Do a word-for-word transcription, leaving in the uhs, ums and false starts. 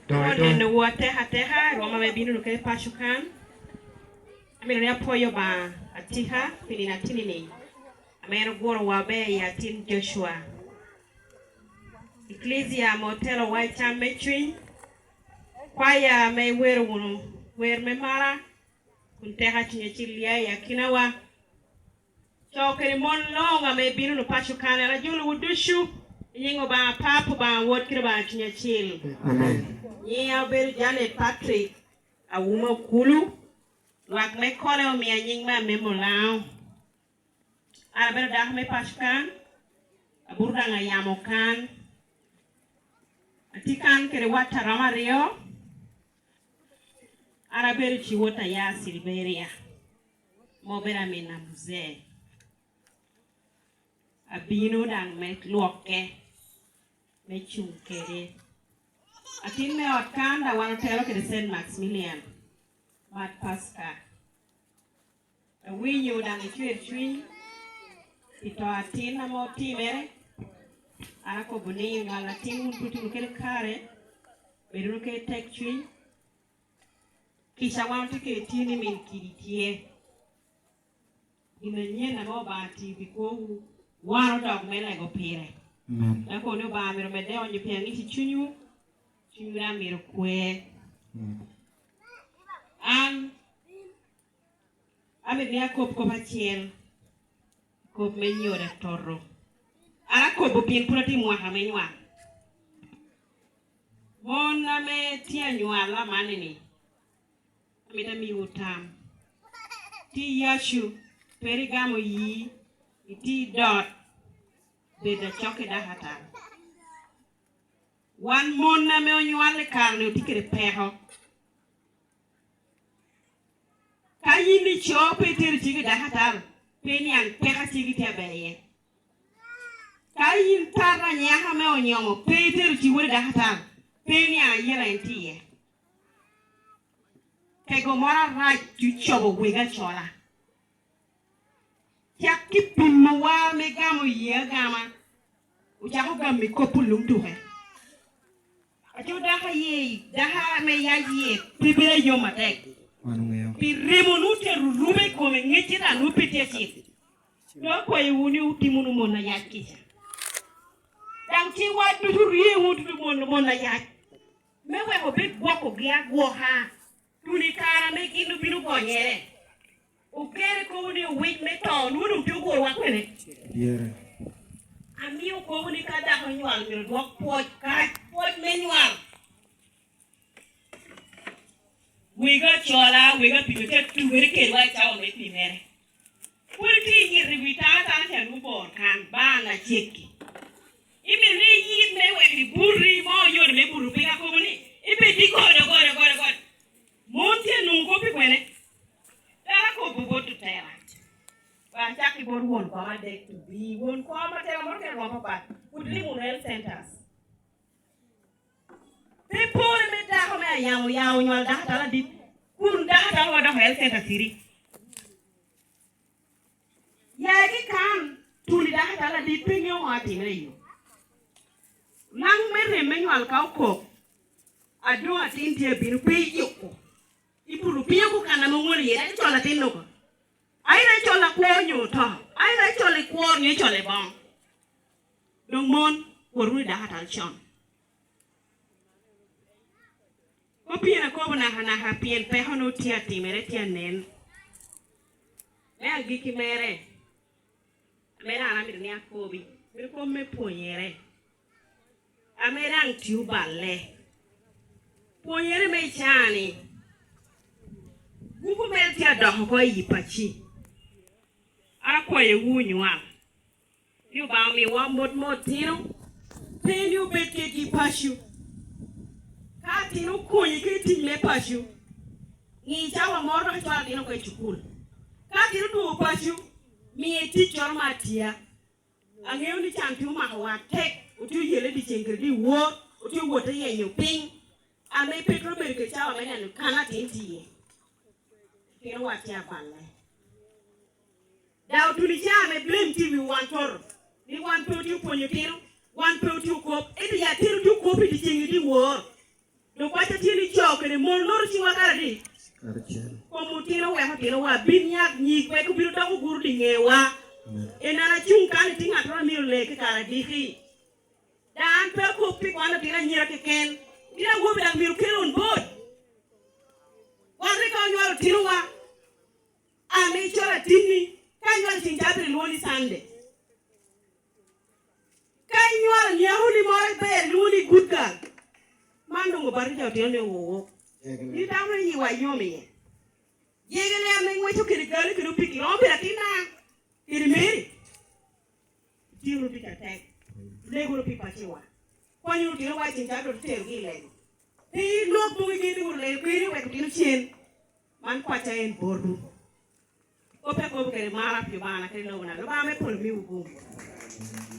Doŋ Won enowu ateka ateka, rwom ame bino wunu kede paco kan. Amito ni apwoyo Obaŋa atika pi nino atini-ni, ame en ogurowa ober i atin Jocua. Eklezia ame otelowa i cam me cuny, kwaya ame iwero wunu wer me mara, kun teka Cuny Acil ya i akinawa. Co kede mon luŋ ame ibino wunu paco kan, en ajolowu ducu i nyiŋ Obaŋa Pap, Obaŋa Wod kede Obaŋa Cuny Acil. Amen. Nyiŋa obedo Janet Patrick Awuma Okulu, lwak me Kole omia nyiŋ me Amemo Laŋo. An abedo dako me paco kan, abuto daŋ ayamo kan. Atye kan kede wat a romo aryo. An abedo ci wot a ya Silberia, ame obedo amin a muzee. Abino daŋ me lwokke, me cuŋ kede. Atin me ot kan daŋ wan otelo kede Saint Maximilian, Mad Paska. Awinyo daŋ icwer cuny pi to atin ame otimere. An akobo ni, nywal atin wun tye wunu kede kare, bed wunu kede tek cuny. Kica wan otye kede tye ni min kidi tye. Gin anyen ame Obaŋa tio pi kwowu, wan odok me lego pire. Amen. Dok kono ni Obaŋa myero medde onyo pi aŋic i cunywu, cunywu daŋ myero kwe. Amen. An amito ni akob kop acel, kop me nyodo atoto. An akobo pien pwod atye i mwaka me nywal. Mon ame tye anywal amanni-ni, amito amiwu tam. Ti yacu, pe igamo yi, iti dot, bed acok i dakatal. Wan mon ame onywal i kare-ni otye kede peko. Ka yin ico pe itero cik i dakatal, pe niaŋ peko a cik itye aber iye. Ka yin tata anyaka ame onyomo pe itero cik wot i dakatal, pe niaŋ ayela en tye iye. Kego moro arac ocobo wegi acola. Cak i pimowa me gamo yie agama, ocako gamo i kop olum tuke. Aco dako aye, dako ame yac yie pe bedo ayom atek. Wan oŋeo. Pi remo nu tye rurume i kome, ŋecce daŋ nu pe tye acil. Dok akwayowu ni wutim wunu mon ayac kica. Daŋ ciŋwa ducu ryeŋwu ducu mon, mon ayac, me wek obed gwokogi agwoka, tuno i kare ame gin obino gonyere. Okere kobo ni owic me to, nwoŋo doŋ tye ogurwa kwene? Dyere. Amio kobo ni ka dako onywal myero dwok pwoc kac, pwoc me nywal. Wega cola, wega pito te tugere kedwa i cawa me pi mere. Pwod itye i yito i wi tana tana ca nwoŋo bor kan, ba an acekki. Imito ni iyit me wek ibuti, ma oyot me buto piny akobo ni, ibed i godo, godo, godo, godo. Mon tye nwoŋo kop i kwene? Dala kop bot otela. Ba acak i bot won koma adek to bi. Won koma otela moro kene rwom papat. Pwod limo wunu health centers. Pe pore me dako me ayamo ya onywal dako atala dit. Kun dako atala wadoko health center city. Ya ki kan, tuni dako atala dit, pe ŋeo ŋo atimere i yo. Laŋ me rem me nywal ka okok, adoŋ atin tye abino, pe iyuko. Ibuto piny oko kan ame oŋolo iye, dok icolo atin oko. Aira icolo akwo onyo oto, aira icolo i kwor onyo icolo i boŋ. Doŋ mon, wot wunu i dako atala con. Kop pien akobo nakanaka, pien peko nwoŋo tye atimere, tye anen. Me agikki mere, ame daŋ an amito ni akobi, bedo kop me pwonyere, ame daŋ tye oballe. Pwonyere me i caa-ni, gupu mere tye adok oko i yi paci. An akwayowu onywal. Ni Obaŋa omiwa mot me otino, pe ni obed kedgi i paco. Ka atino okonyi kede tic me paco, ŋi cawa moro dok icwalo atino oko i cukul. Ka atino odwogo paco, miye ticcoro me atya. Aŋeo ni can tye omakowa atek, otye oyelle dyeceŋ kede dyewor, otye owot te yenyo piny, ame pe twero bedo kede cawa me neno kan atin tye iye. Pien watye aballe. Daŋ otuno i caa ame blame tye i wi wan toto, ni wan pe otye opwonyo otino, wan pe otye okop, ento ya otino tye okop i dyeceŋ i dyewor. Dok paco tye ni co kede mon noto ciŋwa kare adi? Karacel. Kom otino weko otinowa bin nyak nyig wek obino doko guro i ŋewa. Amen. En an acuŋ kan itye ŋattoro a myero lee ki kare adiki. Daŋ an pe akop pi kwan otino anyira keken. Gin awobe daŋ myero kel on board. Wan rik ka onywalo otinowa, ame icoro atinni, ka nywalo ceng ca abiro lwongo ni Sunday. Ka inywalo nyako ni moro ber, lwongo ni good girl. Man doŋ obatija otino ni owowo. Ni dano ni yiwa yom iye. Jege ler ne ŋweco kede gali kede opiki. Romo bedo atinna kede Mary. Tye wunu tic atek. Lego wunu pi paciwa. Kwanyo wunu otino wa i ceng ca dok terogi i lego. Pe ilwok boŋi gin wunu lego kwiri wek otino cen. Man kwacca en botwu. Kop akobo kede mara pi Obaŋa kede lobona. Lubanga me polo miwu gum.